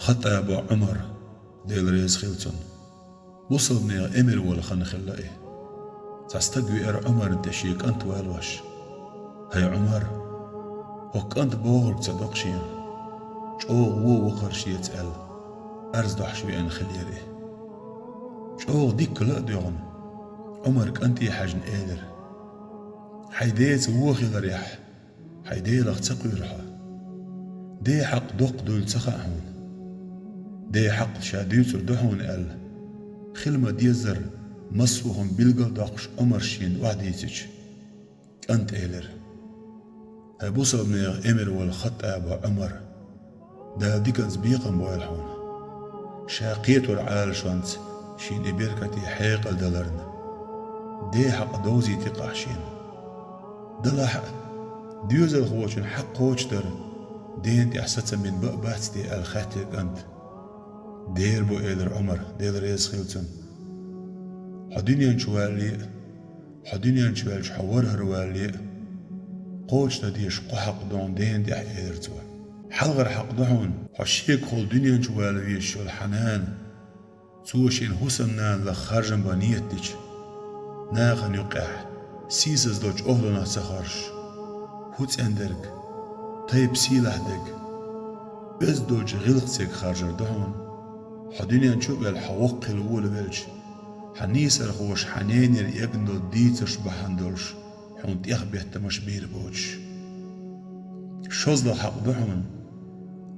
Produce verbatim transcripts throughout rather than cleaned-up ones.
Хаттаба Ӏумар, Дела реза хила цунна, бусалба нехан эмир вола хан хилла и. Цхьа стаг веара Ӏумарна тӀе шен кӀант валош: «ХӀай Ӏумар, хӀокху кӀанта бохург ца доккху шена, чӀогӀа вон вахара шеца», — аьлла, арз дохьуш веана хиллера и. ЧӀогӀа дикка ла а доьгӀна, Ӏумар кӀанте хьаьжна элира: «Хьайн деца вон хиларехь, хьайн Делах ца кхоьру хьо. Ден хьакъ доккха дуйла ца хаьа хьуна. Ден хьакъ ша дуьйцур ду хьуна», — аьлла, хила ма-деззара массо а хӀума билгал а доккхуш Ӏумарс шена охьадийцича, кӀанта элира: «ХӀай бусалба нехан эмир вола Хаттаба Ӏумар, Дала диканца бекхам бойла хьуна. Ша кхетарг Ӏалашонца шена и беркате хьекъал даларна, ден хьакъ довзийтикх ахь шена. Делахь а, доьзалхочун хьакъ кхочушдар дена тӀехь сацам бина бан а бац те?» — аьлла хаьттира кӀанта. «Дера бу, — элира Ӏумара, Дела реза хила цунна, — хьо дуьнен чу валале а, хьо дуьнен чу ваьлча хьо вархӀар валале а, кхочушдан дезаш кхо хьакъ ду хьуна дена тӀехь», — элира цо. «Хьалхара хьакъ ду хьуна, хьо шегахула дуьнен чу вала везаш йолу хьан нана, цо шен хӀусамнана лаха харжам бан нийят дича, нахана юккъехь сийсаз долчу охӀланах ца харжуш, хӀу цӀена дерг, тайпа сийлахь дерг, оьзда долчу гӀиллакх церг харжар ду хьуна. Хьо дуьнен чу а ваьлла, хьо воккха хила волавелча, хьан нийсархоша хьан ненера эгна долу дийцарш бахьана долуш хьуна тӀехбеттамаш бийр боцуш. ШозлагӀа хьакъ ду хьуна,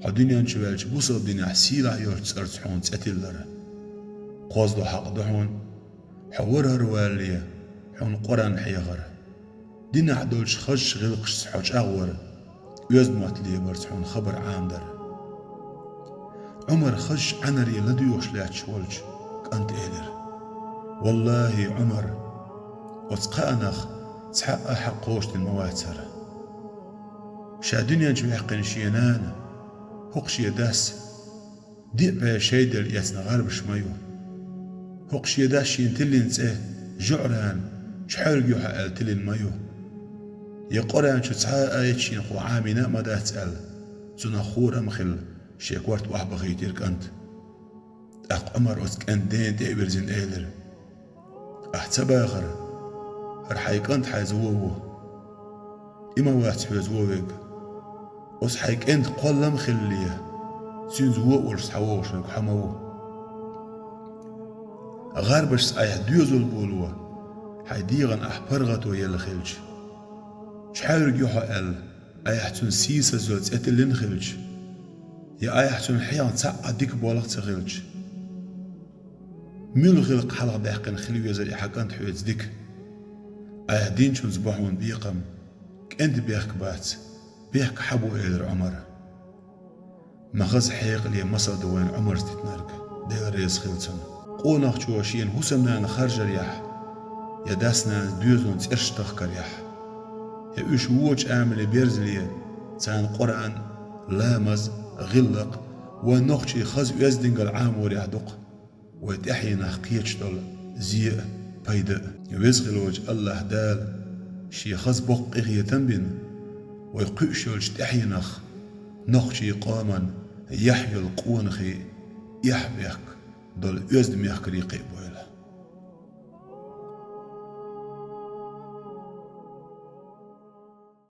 хьо дуьнен чу ваьлча бусалба динехь сийлахь йолчу цӀарца хьуна цӀе тиллар. КхозлагӀа хьакъ ду хьуна, хьо вархӀар валале, хьуна Къуръан хьехар, динехь долчу хазачу гӀиллакхашца хьо чӀагӀвар, оьзда мотт лебарца хьуна хабар Ӏамадар». Ӏумар хазачу Ӏаьнаре ладоьгӀуш лаьтташ волчу кӀанта элира: «ВаллахӀи, Ӏумар, оцу кхаанах цхьа а хьакъ кхочушдина ма вац хӀара. Ша дуьнен чу ваьккхина шен нана, хӀокху шен дас диъ бӀе шайделла эцна гӀарбаш ма ю. ХӀокху шен дас шена тиллина цӀе жуӀран, чхьаьрга юьхьа аьлла тиллина ма ю. Я Къуръан чу цхьа а аят шена кхо Ӏамийна а ма дац аьлла, цунах хӀора а ма хилла, шен корта охьабахийтира кӀанта». ТӀаккха Ӏумар оцу кӀентан дена тӀе а вирзина элира: «Ахь ца бахара, хӀара хьайн кӀант хьайза вон ву. И ма вац хьоьза вон верг. Оцу хьайн кӀентан кхоллам а хиллале, цуьнца вон а волуш схьавогӀуш верг хьо ма ву. ГӀарбашца айхьа доьзал боло хьайн дегӀан ахь паргӀато елла хилча, чхьаьрга ю хьо аьлла, айхьа цунна сийсазза цӀе тиллина хилча, я айхьа цунна хьехна цхьа а дика болх а ца хилча, муьлха гӀиллакх хьалха даьккхина хила везара и хьан кӀант хьоьца дика? Айхьа динчунца бу хьуна бекхам, кӀентан бехк бац, бехк хьан бу», — элира Ӏумара. Ма хаза хьекъале масал ду вайна Ӏумарца дитинарг, Дела реза хила цунна. Къонахчо шена хӀусамнана харжарехь, я дас-нанас доьзалан цӀераш тахкарехь, я уьш вочу амале берзале, царна Къуръан, ламаз, гӀиллакх, вайн нохчийн хаза оьздангалла Ӏаморехь ду-кх вай тӀаьхьенах кхеташ долу зе а, пайда а. Веза хила волчу АллахӀ Дала шен хаза боккха къинхетам а бина, вай кхуьуш йолчу тӀаьхьенах нохчийн къоман яхь йолу къонахий, эхь-бехк долу оьзда мехкарий кхиабойла.